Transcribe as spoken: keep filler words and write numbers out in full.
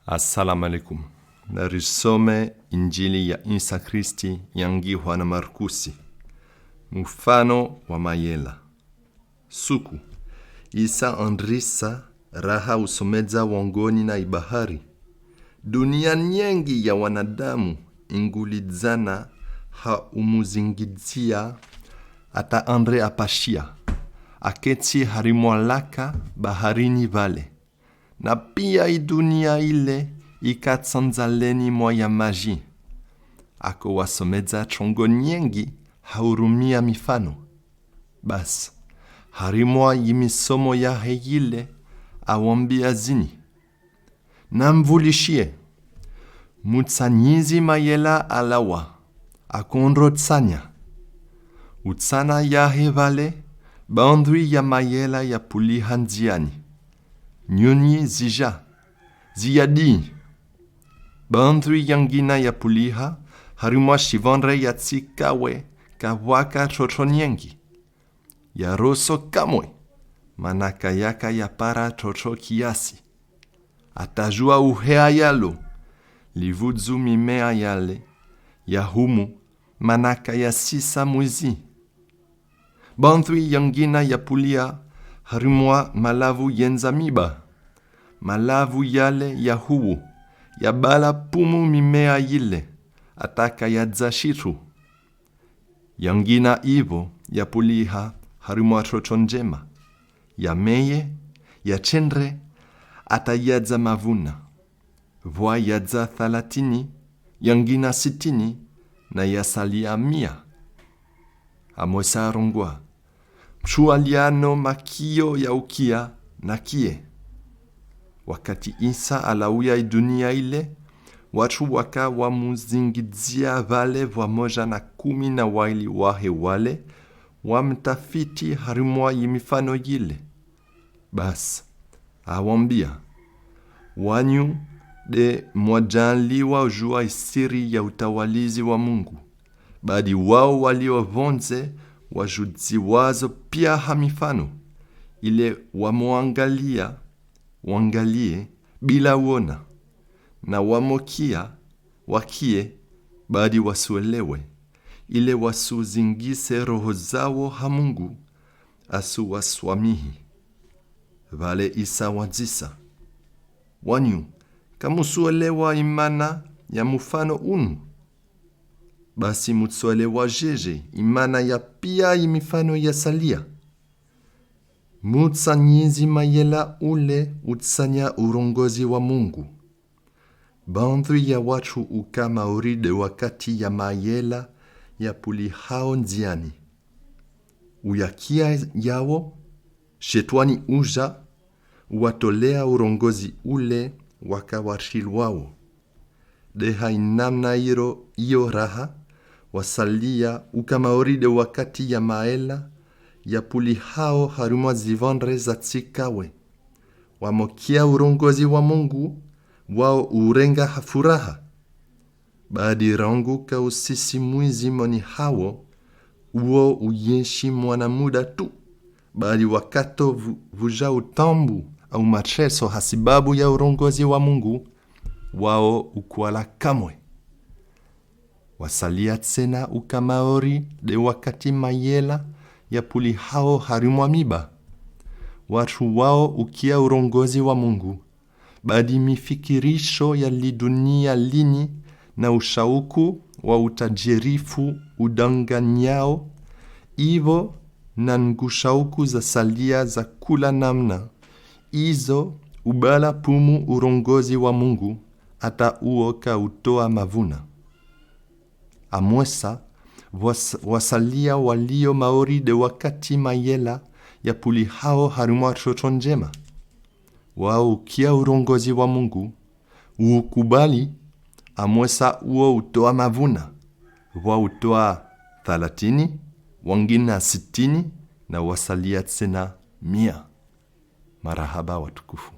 Assalamu alaikum. Narisome Injili ya Insa Kristi yangihwa na Markusi. Mufano wa mayela. Suku, Insa andrisa raha usomedza wangoni na ibahari. Dunia nyengi ya wanadamu ingulidzana ha umuzingidzia, ata Andre apashia, aketsi harimwa laka baharini vale. Na pia idunia ile ika tsandzaleni mwa ya maji. Akowasomedza trongo nyengi ha urumia mifano. Basi, harimwa yimisomo yahe yile, awambia zini: Namvulishie. Mutsanyizi mayela alawa, akondro tsanya. Utsana yahe vale, bandri ya mayela yapuliha ndziani. Nyunyi zija, ziyadi. Bandri yangina yapuliha harimwa shivandre ya tsikawe, kavwaka trotro nyengi. Yaroso kamwe, mana kayaka yapara trotro kiasi. Ata jua uhea yalo, livudzu mimea yale, yahumu, mana kayasisa mwizi. Bandri yangina yapulia harimwa malavu yendza miba. Malavu yale yahuwu, yabala pumu mimea yile, ata kayadza shitru. Yangina ivo yapuliha harimwa trotro ndjema. Yameye, yatsendre, ata yadza mavuna. Vwa yadza thalatini, yangina sitini, na yasalia mia. Amwesa arongwa: Mutru aliano makio ya ukia, nakie. Wakati Insa alawia idunia ile, watru waka wamuzingidzia vale vwamoja na kumi na waili wahe wale wamutafiti harimwa yimifano yile. Basi, awambia: Wanyu de mwajaaliwa ujua isiri ya utawalizi wa Mungu. Badi wao walio vondze wajudziwazo pia ha mifano, ile wamoangalia, wangalie, bila wona, na wamokia, wakie, badi wasuelewe, ile wasuzingise roho zawo ha Mungu, asuwaswamihi. Vale Insa awadzisa: Wanyu, kamusuelewa imana ya mufano unu? Basi mutsuelewa jeje imana ya pia imifano yasalia? Mutsanyizi mayela ule utsanya urongozi wa Mungu. Bandri ya watru uka maori de wakati ya mayela yapulihao ndziani. Uyakia yawo, shetwani uja, uwatolea urongozi ule waka watrilwawo. De ha inamna iro iyo raha, wasalia uka maori de wakati ya mayela yapulihao harimwa zivandre za tsikawe. Wamokia urongozi wa Mungu, wao urenga ha furaha. Badi rangu kausisi mwizi moni hawo, uwo uyenshi mwana muda tu. Badi wakato vu-, vuja utambu au matreso hasibabu ya urongozi wa Mungu, wao ukwala kamwe. Wasalia tsena uka maori de wakati mayela yapulihao harimwa miba. Watru wao ukia urongozi wa Mungu, badi mifikirisho ya lidunia lini na ushauku wa utajirifu udanganyao, ivo na ngushauku zasalia za kula namna, izo ubala pumu urongozi wa Mungu, ata uwo kautoa mavuna. Amwesa, was-, wasalia walio maori de wakati mayela yapulihao harimwa trotro ndjema. Wao ukia urongozi wa Mungu, uukubali, amwesa uwo utoa mavuna. Vwa utoa thalatini, wangina sitini, na wasalia tsena mia. Marahaba watukufu.